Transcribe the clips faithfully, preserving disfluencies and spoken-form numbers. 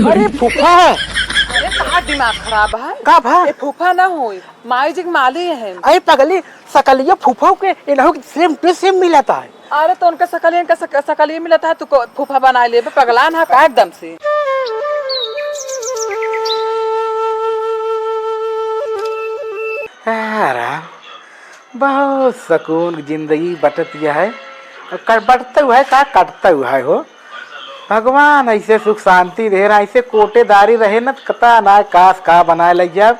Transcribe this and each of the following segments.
अरे फूफा है। अरे तहार दिमाग खराब है। का भा? ये फूफा ना होई, माई जी के माली है। अरे पगली, सकलिया फूफा के इनहू के same to same मिलत है। अरे तो उनका सकलियन का सक-, सकलिया मिलत है, तू को फूफा बनाए लेबे, पगलान है का एकदम से? आराम। बहुत सुकून की जिंदगी बटत यह है। अब कर-, बटते हुए का कटते हुए हो। भगवान ऐसे सुख शांति दे रहा, ऐसे कोटेदारी रहे न, तो कता ना काश का बनाए लग जाब।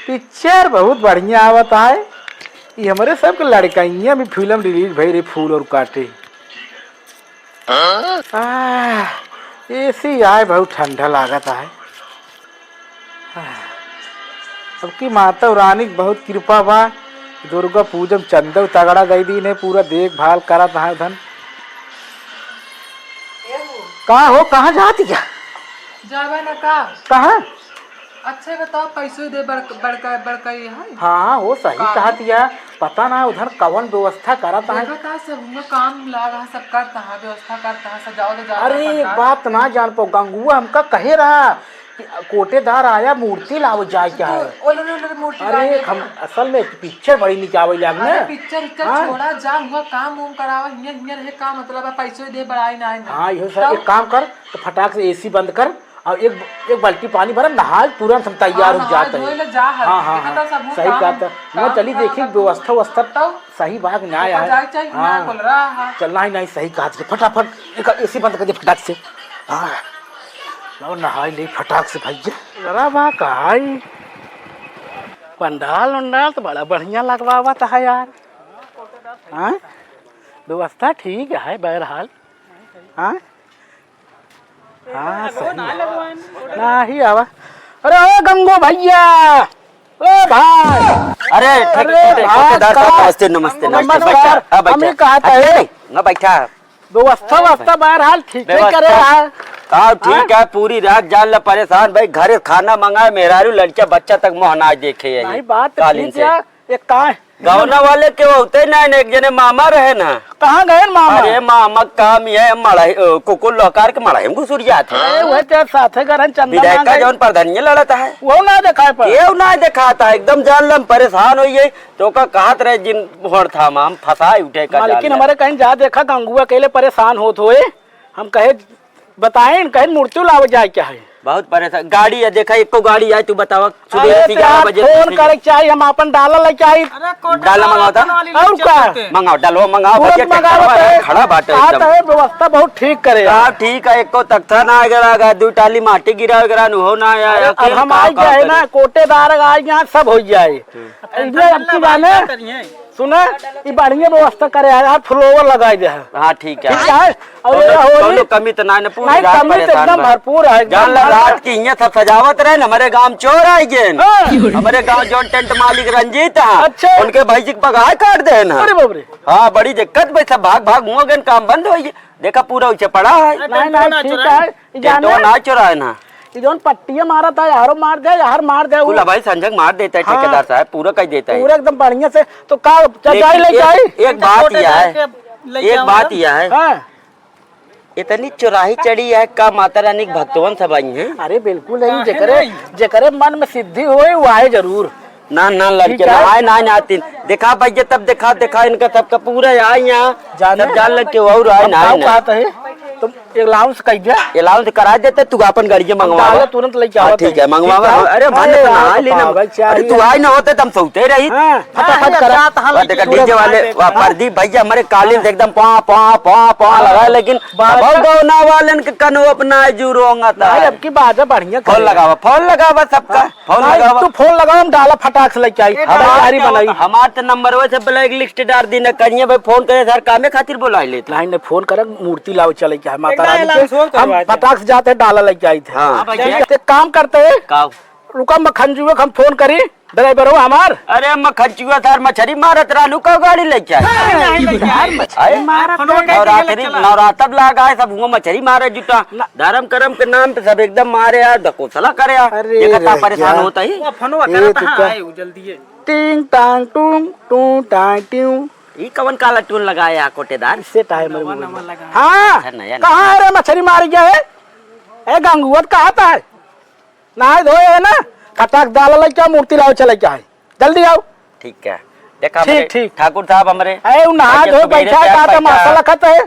पिक्चर बहुत बढ़िया आवत है। ये हमरे सबके लड़कइया भी फिल्म release भई रही, फूल और कांटे। आह, एसी आए, बहुत ठंडा लागत है। अब की माता रानी के बहुत कृपा बा, दुर्गा पूजा में चंदा तगड़ा दे दीन है, पूरा देखभाल करत है धन। का हो, कहाँ जाती है? जावे ना का? कहाँ? अच्छा बताओ, पैसो दे बड़-, बड़का, बड़का ये है? हाँ, वो सही काम? कहत या। पता ना उधर कवन व्यवस्था करत है। देखा था सब हुआ काम लाग है, सब करता है, व्यवस्था करता है, सजाओ तो जाता अरे, है एक सरकार। बात ना जान पाओ, गंगुआ हमका कहे रहा कि कोटेदार आया, मूर्ति लावो जाए क्या है? तो ओले, ओले, ओले, मूर्ति अरे, लागे। हम असल में पिक्चर बड़ी निकावे लाग अरे, ना। पिक्चर उक्चर हाँ। छोड़ा, जा हुआ काम उम करावा, हियां, हियां रहे का मतलब है, पैसो दे बड़ाई ना है। हाँ, यो सर, तब एक काम कर, तो फटाक से एसी बंद कर, और एक, एक बाल्टी पानी भरा, नहा, तुरंत हम तैयार हाँ, हो नहा जाते धोए हैं। ले जा हल। हाँ, हाँ, देखा हाँ, तो सब सही काम, कहा था। काम वहाँ चली ना देखी, सब व्यवस्था, व्यवस्था तब सही बात ना ऊपर आया है। जाए चाहिए, हाँ। यहाँ कुल रहा है। चल, नहीं, नहीं, सही कहा था। फटाफट एक एसी बंद कर दे फटाक से। हाँ, लो नहाई ले फटाक से भैया। जरा बा कहा ही, पंडाल उंडाल तो बड़ा बढ़िया लगवावत है यार। हाँ, व्यवस्था ठीक है बहरहाल। हाँ, हाँ, सही। नाही आवा। अरे ओ गंगू भैया, ओ भाई। अरे, ठीक, अरे ठीक, ठीक, भाई, ठेकेदार साहब, का नमस्ते, नमस्ते, नमस्ते। नमस्कार। हाँ, बैठा। हम ही कहा था, अरे, नहीं, ना बैठा। व्यवस्था, व्यवस्था बहरहाल ठीक है व्यवस्था। करे यार। का ठीक हाँ? है, पूरी रात जान ला परेशान भाई, घरे खाना मंगाए, मेहरारू लड़का बच्चा तक मोह ना देखे है नहीं, ये बात तो कालीन ठीक से। है, एक का गौना वाले के होते ना, एक जने मामा रहे ना। कहाँ गए मामा? अरे मामा काम ये मड़ाई, अ, कुकुर लोकार के मड़ाई में घुसुर जात है। अरे वह तेरे साथे गरन चंदा विधायक का मांगे। जौन प्रधानिया लड़त है। वो ना दिखाए पर। केहू ना दिखाता है, एकदम जान लम परेशान हो गए। तो का कहत रहे जिन होड़ था हम फंसा उठे का मालकिन जान ले। हमारे कहीं जा देखा गंगुआ अकेले परेशान होत होए। हम कहे बताएं, कहे मूर्ति लावे जाए क्या है? बहुत परेशान। गाड़ी है, देखा, एको गाड़ी आए, तू बतावा, सुबह अरे से तो ग्यारह आप बजे फोन से करे के चाहिए, हम अपन डाला लेके आई। अरे, कोटेदार डाला मंगाओ था? अपन वाली और लेके का? आते। मंगाओ, डालवा मंगाओ, तुरंत भैया, मंगाओ ट्रैक्टर वाला तो है, खड़ा बाटे हाँ, एकदम। तो है, व्यवस्था बहुत ठीक करे का यार। ठीक है, एको तख्ता ना आगे लगा, दू टाली माटी गिरा वगैरह नु हो ना आया, अरे, अब अकेले हम का, आई का जाए करे? ना, कोटेदार आई यहाँ, सब हो जाए। हम्म। इधर अब की जाने। सुना, ई बढ़िया व्यवस्था करे है यार, फ्लोवर लगाई दे है। हाँ, ठीक है। ठीक है, और ये कौनो, हो रही कौनो कमी तो ना, ना, पूरी नहीं, रात कमी तो परेशान एकदम बा। भरपूर है, एकदम जान ला, भरपूर। रात की हियाँ सब सजावत रहे न, हमारे गाँव चोर आई गए न। हाँ। हमारे गाँव जौन टेंट मालिक रंजीत है, अच्छा। उनके भाई जी के पगार काट दे ना। अरे बाप रे। हाँ, बड़ी दिक्कत भाई, सब भाग भाग हुआ गए, काम बंद हो गए। देखा, पूरा उसे पड़ा है। नहीं, नहीं, ठीक है। ई जाने टेंटवा ना चुराए ना। ई जौन पट्टिया मारत है, यारो मार दे, यार मार दे, कुल वो भाई संजग मार देता है हाँ। ठेकेदार साहब, पूरा कर देता है। पूरा एकदम बढ़िया से। तो का, चल लेकिन जाई, ले एक, जाई? एक बात यह है, एक बात यह है, हाँ। इतनी चौराही चढ़ी है, का माता रानी के भक्तवन सब आई हैं? अरे बिल्कुल नहीं, काहे जेकरे, नहीं? जेकरे मन में सिद्धि होए, वो आए जरूर। ना, ना, लड़के ठीक है। ना, आए ना, ना, आतीन। देखा भैया, तब देखा, देखा इनका सबका पूरा आए यहाँ। जाने? सब जान लग के और आए हम ना, आए ना। कहत है, तुम अलाउंस कह दे। अलाउंस करा देते, तू अपन गाड़िया हम मंगवा डाला ला। तुरंत लेके हाँ, आवत ठीक है। है, मंगवा ठीक है। ला। अरे, मन अरे, तो ना यार, ली ना। पागल, चाहे अरे, तू आए ना होते, तो हम सोते रही। हाँ, फटाफट हाँ, करा। जात हाल वाह, देखा, तुरंत डीजे वाले, मार देता। वाह, प्रदीप भैया, हमारे कालीन से एकदम पा, पा, पा, पा हाँ। लगा, लेकिन बात अब गौना वालन के कनो अपना जुरोंगा था। भाई, अब की बाजा बढ़िया फोन करे। लगावा, फोन लगावा सबका। हाँ। फोन भाई, लगावा। तू फोन लगावा, हम डाला फटाक से लेके आई। ए, हम डाला तैयारी क्या बनाई। होता? हमार तो नंबर वैसे ब्लैक लिस्ट डाल दी ना, करिए भाई, फोन करे सर, कामे खातिर बुलाई लेते। नहीं, नहीं, फोन करे, मूर्ति लाओ, चले क्या है, माता एकदम रानी के। एलान शोर हम करवा दे। फटाक से जाते हैं, डाला लेके आई थे। हाँ। हाँ, भाई, ठीक है, एक काम करते हैं। का? रुका, मखन जुए के हम फोन करी, ड्राइवर हो हमार। अरे, मखन जुआ थार मछरी मारत रहलू, का गाड़ी लेके आई? नहीं, नहीं, नहीं, यार, मछरी आए? मारत फोन है। कह दिया, नवरात्रि, चला। नवरात्र लाग आए, सब हुआ मछरी मारे जुटा। ना। धर्म कर्म के नाम पे सब एकदम मारे यार, ढकोसला करे यार। अरे ये कता रे परेशान यार। होता ही। वो फोनवा ए, करत तू हाँ, का? आए, वो जल्दी है। टिंग टांग टूंग, टूं टांग ट्यूं। ई कवन काला टून लगाया है कोटेदार? इससे टाइम नवा, नवा लगा है। हाँ, अच्छा, नया, कहाँ नया। है रे मछरी मार गया है? ए गंगुआ, त कहाँ त है? नहाए धोए है ना? खटाक दाल लइके मूर्ति लाओ चले के है। जल्दी आओ। ठीक है। देखा ठीक, हमरे ठीक। ठाकुर साहब हमरे अरे, उ नहा आज धोए सुबेरे बैठा है, तैयार का बैठा तमाशा है। लखत है।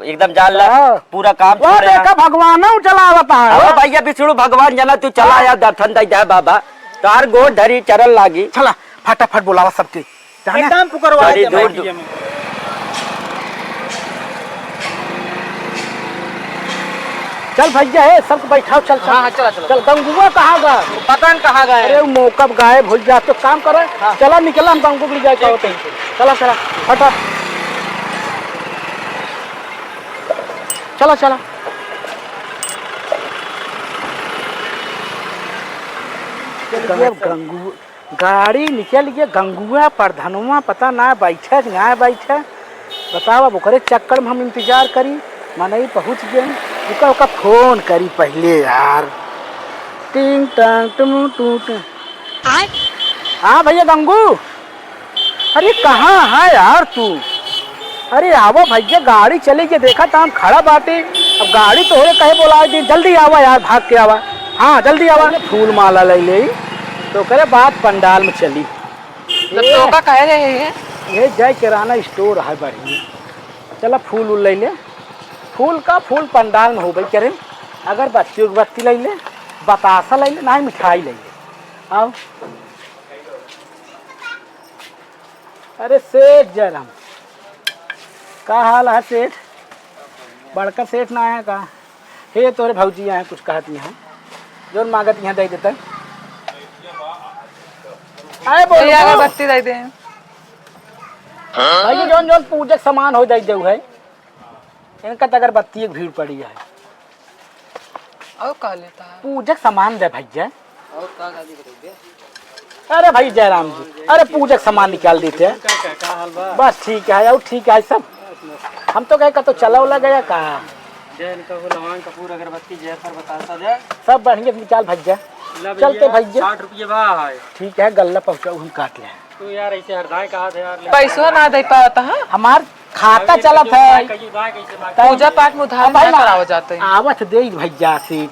एकदम जान ला, हाँ। पूरा काम वो छोड़े देखा, हैं। भगवान उ चलावत है। अरे भैया, विष्णु भगवान जना, तू चला हाँ। यार, दर्शन दे दे बाबा। तार गोड़ धरी चरण लागी। चला, फटाफट बुलावा सबके। जाने? एकदम पुकरवा अरे, दे दूर, भाई दूर। ये में। चल भैया, हे, सबको बैठाओ, चल, चल। हाँ, हाँ, चला, चला। चल, गंगुआ कहाँ गा? पता न कहाँ गए। अरे, वो मौका गायब हो गया, तो काम करो। हाँ। चला, निकला, हम गंगू के लिए जाए ठीक, पावत हैं। ठीक, ठीक। चला, चला, हटा। चला, चला। ये गंगू, गाड़ी निकल गया, गंगुआ प्रधनवा पता ना बैठे कि ना बैठे। बताओ, अब ओकरे चक्कर में हम इंतजार करी, मनई पहुँच गए। ओका, ओका फोन करी पहले यार। टिंग टांग टुमु टू टू। आय? हाँ भैया गंगू, अरे कहाँ है यार तू? अरे आवा भैया, गाड़ी चली के देखा त हम खड़ा बाटी। अब गाड़ी तोहरे कहे बोला दी, जल्दी आवा यार, भाग के आवा। हाँ जल्दी आवा। फूल माला ले ले, तो ओकरे बाद पंडाल में चली। तो ए, तोका कहे रहे हैं? ये जय किराना स्टोर है बढ़िया। चला फूल उल ले ले। फूल का फूल पंडाल में होबे करे। अगरबत्ती उगरबत्ती ले ले, बतासा ले ले, ना ही मिठाई ले ले। आओ। अरे सेठ जयराम, का हाल है सेठ? बड़का सेठ ना आया का? हे तोरे भौजी आए कुछ कहत यहाँ, जौन मांगत यहाँ दे देता। आए बोलो, ये बोलो। अगरबत्ती दे दे। भाई जौन जौन पूजक सामान हो दे दे है। इनका त अगरबत्ती एक भीड़ पड़ी है। और का लेता है? पूजक सामान दे भैया। और का गाली करेंगे? अरे भाई जयराम जी, अरे पूजक सामान निकाल देते हैं। का, का, का हाल बा? बस ठीक है, और ठीक है सब। हम तो कहे का तो चला उला गया का? जय इनका हो, लवांग कपूर अगरबत्ती जयफल बतासा दे। सब बढ़िया निकाल भैया। ला चलते भैया, भैया। साठ रुपये बा है। ठीक है, गल्ला पहुँचाओ, हम काट लें। तू यार ऐसे हरदाए कहा थे यार, ले पैसवा ना दे पावत है। हमार खाता अभी चलत तो है। कहीं बाय कैसे बात? पूजा पाठ में उधार अब भाई ना ना, करावल जात है। आवत दे भैया सेठ,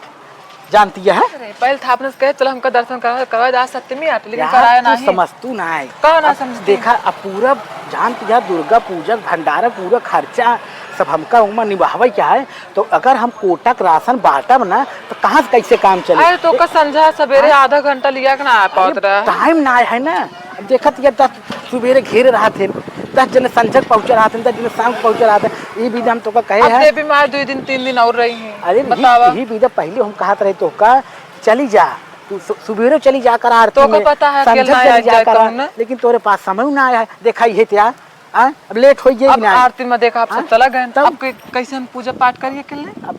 जानती है? अरे, पहले था आपने कहे, "चलो हमका दर्शन करा, करवा दे, आज सप्तमी आट, लेकिन यार, कराया तू नहीं।" समझतू ना है। का ना अब समझती? देखा, अब पूरा जानती है, दुर्गा पूजा, भंडारा, पूरा खर्चा सब हमका उमा निभावे क्या है? तो अगर हम कोटा के राशन बांटब ना, तो कहाँ से कैसे काम चले? अरे, तो का संझा सवेरे हाँ? आधा घंटा लिया के ना आ पावत अरे, रहा। टाइम ना है ना। अब देखत ये दस सुबेरे घेरे रहत हैं, दस जने संझक पहुँचे रहत हैं, दस जने शाम को पहुँचे रहत हैं। ये भी हम तोका कहे अब हैं। देवी माँ दुई दिन, तीन दिन और रही हैं। अरे, बतावा। यही, यही विधा पहले हम कहत रहे तोका, चली जा, तू सु-, सुबेरे चली जा कर आरती तोका में, पता है, संझक अकेला चली आइ जा जाए कर, कहूँ ना। लेकिन तोरे पास समय ना आया है। देखा, ये त्या हाँ, अब लेट होइ जाई अब ना। आरती में देखा, आप सब हाँ? चला गए। तब? अब कै-, कैसे हम पूजा पाठ करिए अकेले? अब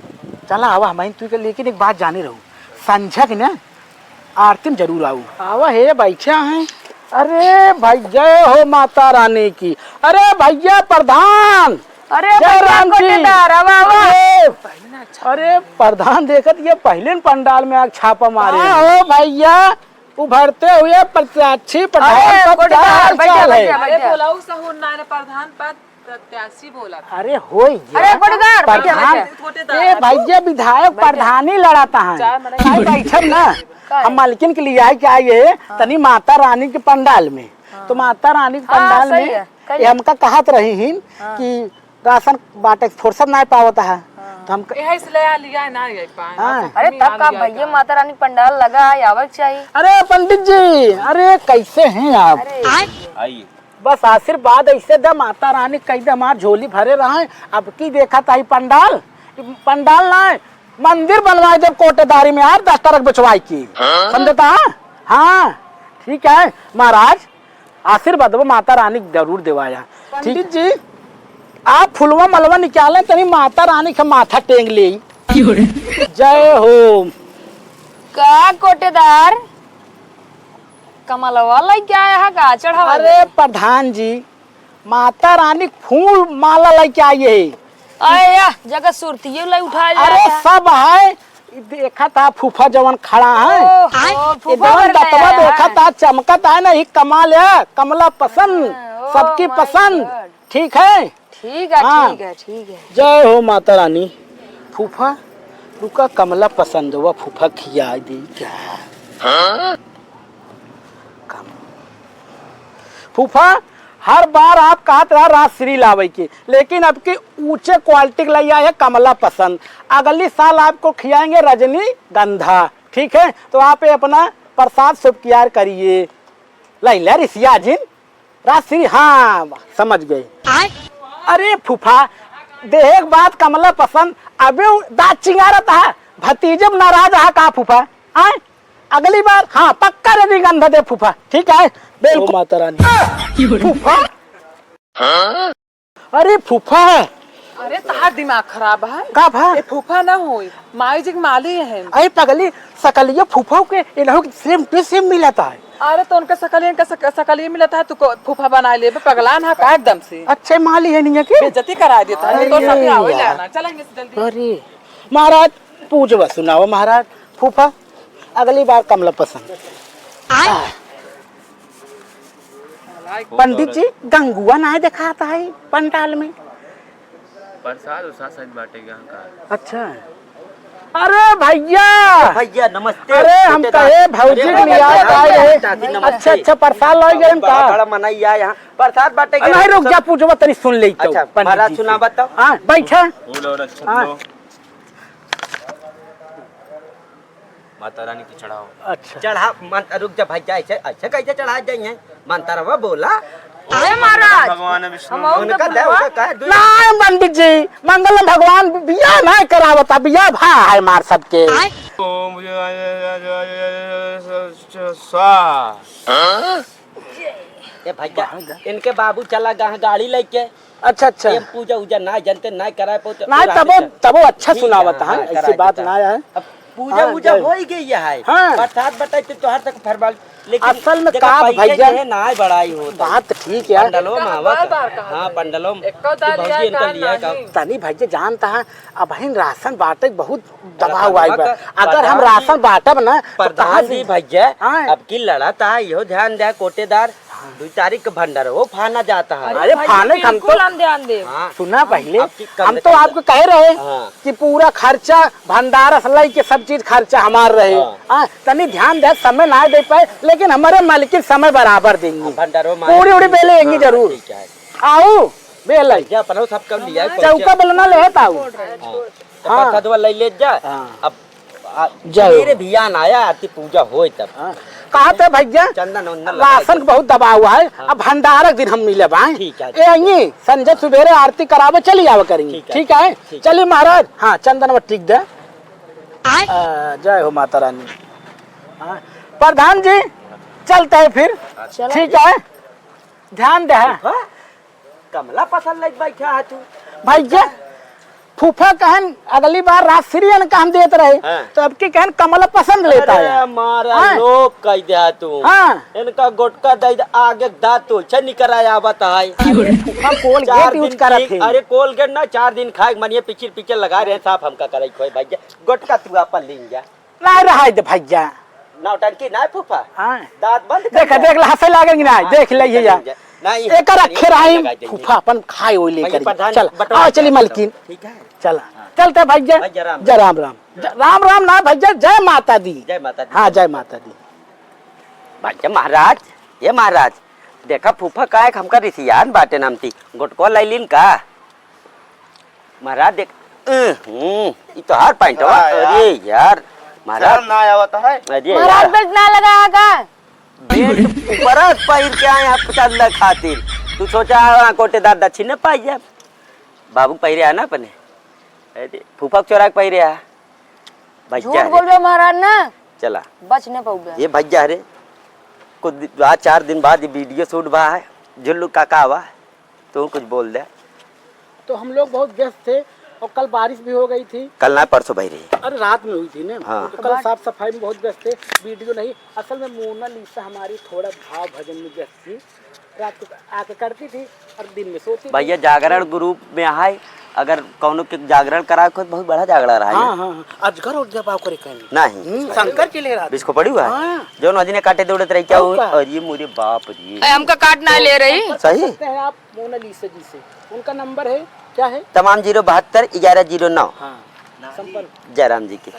चला आवा, हम तू के, लेकिन एक बात जाने रहू, संझक ना आरती में जरूर आऊ। आवा हे, बैठा हैं। अरे भाई, जय हो माता रानी की। अरे भैया प्रधान, अरे जय भैया राम जी। कोटेदार, आवा, आवा। अरे, अरे प्रधान देखत ये पहले न पंडाल में आग छापा मारे। हाँ हो भैया, उभरते हुए प्रत्याशी प्रधान अरे, पद का कोटेदार, हाल बैठा, चाल है? बैठा, अरे, बैठा। बोलाऊ सहूर ना, ने प्रधान पद प्रत्याशी बोला था। अरे, होई गया। अरे, कोटेदार, बैठा, प्रधान, बैठा। ए, भैया, विधायक बैठा। प्रधानी लड़ाता है। चार मिनट। आई बैठब ना। का है? हम मालकिन के लिए आई के आई है, हाँ। तनी माता रानी के पंडाल में। हाँ। तो माता रानी के हाँ, पंडाल सही में है। कहिए। ये हमका कहत रही हिन हाँ। कि राशन बाटे के फुर्सत नाय पावत है। हाँ। तो हम क- यही से ले आ लिया, ना ले पाए। हाँ। राशन अरे, कमी तब आ का लिया भैया, का? माता रानी पंडाल लगा है, आवे के चाहिए। अरे पंडित जी, अरे कैसे हैं आप? अरे। आइए। बस आशीर्वाद ऐसे दे, माता रानी कह दे, हमार झोली भरे रहे। अब की देखा ताई पंडाल, पंडाल ना है, मंदिर बनवाए दे कोटेदारी में यार, दस ट्रक बिछवाए की। हाँ? समझता है? हाँ, ठीक है महाराज। आशीर्वाद वो माता रानी जरूर देवाया। ठीक। पंडित जी, आप फुलवा मलवा निकालें, तनी माता रानी का माथा टेंग ले। जय हो। का कोटेदार, कमलवा लेके आया है का चढ़ावा? अरे प्रधान जी, माता रानी फूल माला लेके आई है। अरे या, जगह सुरतियो लाई उठाया अरे जाता है। सब है, ई देखा था फूफा जवन खड़ा है। ओहो, ये फूफा जवन भर दतवा गया है। देखा था, चमकत है ना, ही कमाल है, कमला पसंद, हाँ, oh सबकी my पसंद। God। ठीक है? ठीक है, हाँ। ठीक है, ठीक है। जय हो माता रानी। फूफा, रुका, कमला पसंद हुआ, फूफा खिया दी क्या? हाँ? कम-, फूफा, हर बार आप कहत रहा राजश्री लावे के, लेकिन अब की ऊंचे quality के लिए है कमला पसंद। अगली साल आपको खियाएंगे रजनीगंधा, ठीक है? तो आप ये अपना प्रसाद शुभकियार करिए। लैला रिसिया जिन राजश्री, हाँ, समझ गए। आय? अरे फूफा, देहे के बाद कमला पसंद, अबे उ दाँत चिंगारत है, भतीजे में नाराज है का फूफा? आय? अगली बार, हाँ, पक्का रजनीगंधा दे फूफा, ठीक है? बिल्कुल। ओ माता रानी। फूफा? अरे फूफा है। अरे तहार दिमाग खराब है। का भा? ए फूफा ना होई, माई जी के माली है। अरे पगली, सकलिया फूफा के, इनहू के same to same मिलत है। अरे तो उनका सकलियन का सक-, सकलिया मिलत है, तू को फूफा बनाए लेबे, पगलान है का एकदम से? अच्छे माली है नहीं है के? बेइज्जती करा देता है, तो अरे सब आवे यार। लेना, चलेंगे से जल्दी। अरे महाराज, पूजवा सुनाओ महाराज, फूफा, अगली बार कमला पसंद। आय? पंडित जी, गंगुआ नाहीं देखाता है पंडाल में। प्रसाद उसाद शायद बांटेगा का। अच्छा। अरे भैया! भैया, नमस्ते। अरे, हम छोटे कहे, दादा। भौजी अरे, के लिए भैया, आए रहे। नमस्ते। अच्छा, अच्छा, प्रसाद लाई गए हम बड़ा, का? बड़ा मनई आए यहाँ। प्रसाद बांटे अरे, गए नहीं, रुक सब। जा, पूजवा तनी सुन ले तो, अच्छा, पंडित महाराज जी से। सुनावा तो। हाँ, बैठा। फूल और अक्षत हाँ। लो। माता रानी के चढ़ाओ। अच्छा। चढ़ा, मन-, रुक जा भाई, जा, ऐसे, ऐसे कैसे चढ़ा जाइए? मंतरवा बोला। हे महाराज, भगवान विष्णु। हम और उनका दे, उनका कह, दुई ना, पंडित जी, मंगलम भगवान बियाह ना करावता, बियाह भा है मार सबके। ओम स्वाहा। ए भैया, इनके बाबू चला गए हैं गाड़ी लेके। अच्छा, अच्छा। ये पूजा उजा ना जनते, ना कराए पाते, नाहीं, तबो, तबो अच्छा ठीक है, सुनावत हाँ, है, हाँ, ऐसी करा बात देता। ना है। अब पूजा हाँ, उजा जय। हो ही गई है। हाँ। प्रसाद बटाई तो तोहर तक फरमाल, लेकिन असल में देखा, का पैसे भैया, जो है ना बड़ाई होता। बात ठीक है। पंडलो में आवत। हाँ, पंडलो में। एको तो दाल भौजी लिया इनका का लिया का। नाहीं? तनी भैया जानता है, अबहिन राशन बांटे बहुत दबाव आई बा। अगर हम राशन बांटब ना, तो कहाँ से? प्रधान जी भैया, हाँ। अब की लड़त है, इहो ध्यान दे, कोटेदार, हाँ। दुई तारीख के भंडार हो, फाना जाता है। अरे, अरे, फाने के हम तो बिल्कुल हम ध्यान देब। हाँ। सुना पहले, अब की कम हम से तो कम आपको कहे रहे हाँ। कि पूरा खर्चा भंडारा से लई के सब चीज खर्चा हमार रहे। हाँ। हाँ, तनी ध्यान दे, समय ना दे पाए, लेकिन हमारे मालिक समय बराबर देंगे। हाँ, भंडारो में पूरी उड़ी बेले हाँ, जरूर। ठीक है। आऊ, बेले। जा, अपनो सब कर लिया है, चौका बेलना ले है ताऊ। हाँ। तो हाँ। प्रसादवा ले ले जा। हाँ। अब, आ, जाओ। मेरे भियान आया, आरती पूजा होए तब। हाँ। कहा थे भैया, चंदन वंदन लगा राशन के। बहुत दबाव है, हाँ। अब भंडारा के दिन हम मिले बाएं। ठीक है, ए, ठीक है। आइए, संझा सुबेरे आरती करावे चली आवे करेंगे। ठीक है, ठीक है? ठीक है। चलिए महाराज, हाँ, चंदन वो टिक दे। आय। आ, जय हो माता रानी। हाँ, प्रधान जी, चलते हैं फिर। चलो। ठीक है, ध्यान दे। हाँ? कमला पसंद लग बैठा है तू। भैया, फूफा कहन अगली बार राजश्री इनका हम देत रहे, हाँ। तो अब की कहन कमला पसंद लेता अरे है। हमारा हाँ। लोग कह दिया तू। हाँ। इनका गोटका दे दे, आगे दांत तो छे निकर आया आवत है। अरे फूफा Colgate चार use दिन करत की, है। अरे Colgate ना, चार दिन खाए, मनिए पिचिर पिचिर लगा रहे हैं, साफ हमका करे खोए भाई, गोटका तू आपन लीन जा। ना रहाई दे भैया। नौटंकी ना फूफा। हाँ। दांत बंद कर देख, ले। देख ले, हंसे लागेंगे ना, हाँ, देख ले ये चल यार। जा। नहीं, एकर नहीं, रखे रही, लगा देंगे। फूफा अपन खाए ओए भाई, लेकर। प्रधान चल, बटवा आओ, चली लेकर मालकिन। ठीक है। चला। हाँ। चलते भैया। भैया, राम जय राम। राम राम। ज-, राम राम ना भैया, जय माता दी। जय माता दी। हाँ, जय माता दी। भैया महाराज, ये महाराज, देखा फूफा का एक हमका रिसियान बाटे नाम ती, गोटको लैलिन का? महाराज देख, अ, हम्म, ई तोहार पैंटवा। हाँ, यार। अरे यार, महाराज। शर्म ना आवत है? अरे महाराज यार। बेल्ट ना लगाया का? बेल्ट ऊपर से पहिर के आए हैं चंदा खातिर। तू सोचा हाँ, कोटेदार दक्षिण न पाई जाए? बाबू पहिरे है ना अपने? अरे, फूफा के चोरा के पहिरे है। भैया झूठ रे। बोलबे महाराज ना। चला। बच न पउबे। ये भैया रे, कुछ दि-, आज चार दिन बाद ये video shoot बा है, जुल्लू काका आवा, तू कुछ बोल दे। तो हम लोग बहुत व्यस्त थे और कल बारिश भी हो गई थी। कल ना, परसों भाई रही। अरे रात में हुई थी ना, हाँ। तो कल साफ सफाई में बहुत व्यस्त थे, video नहीं। असल में मोनालिसा हमारी थोड़ा भाव भजन में व्यस्त थी। रात को आके करती थी और दिन में सोती थी। भैया, जागरण group में आए, अगर कौनो के जागरण कराए, खुद बहुत बड़ा जागरण रहा है। हाँ, हाँ, हाँ। अजगर और जब आओ करे कहीं। नहीं। हम्म, शंकर के लिए रात। बिस्को पड़ी हुआ है? हाँ। जौन वजने काटे दौड़त रही, क्या और हुआ? का? अरे मोरे बाप रे। ए, हमका काट ना ले रही। सही? कर सकते हैं आप मोनालिसा जी से। उनका number है, क्या है? तमाम ज़ीरो बहत्तर ग्यारह ज़ीरो नौ। हाँ। जयराम जी के।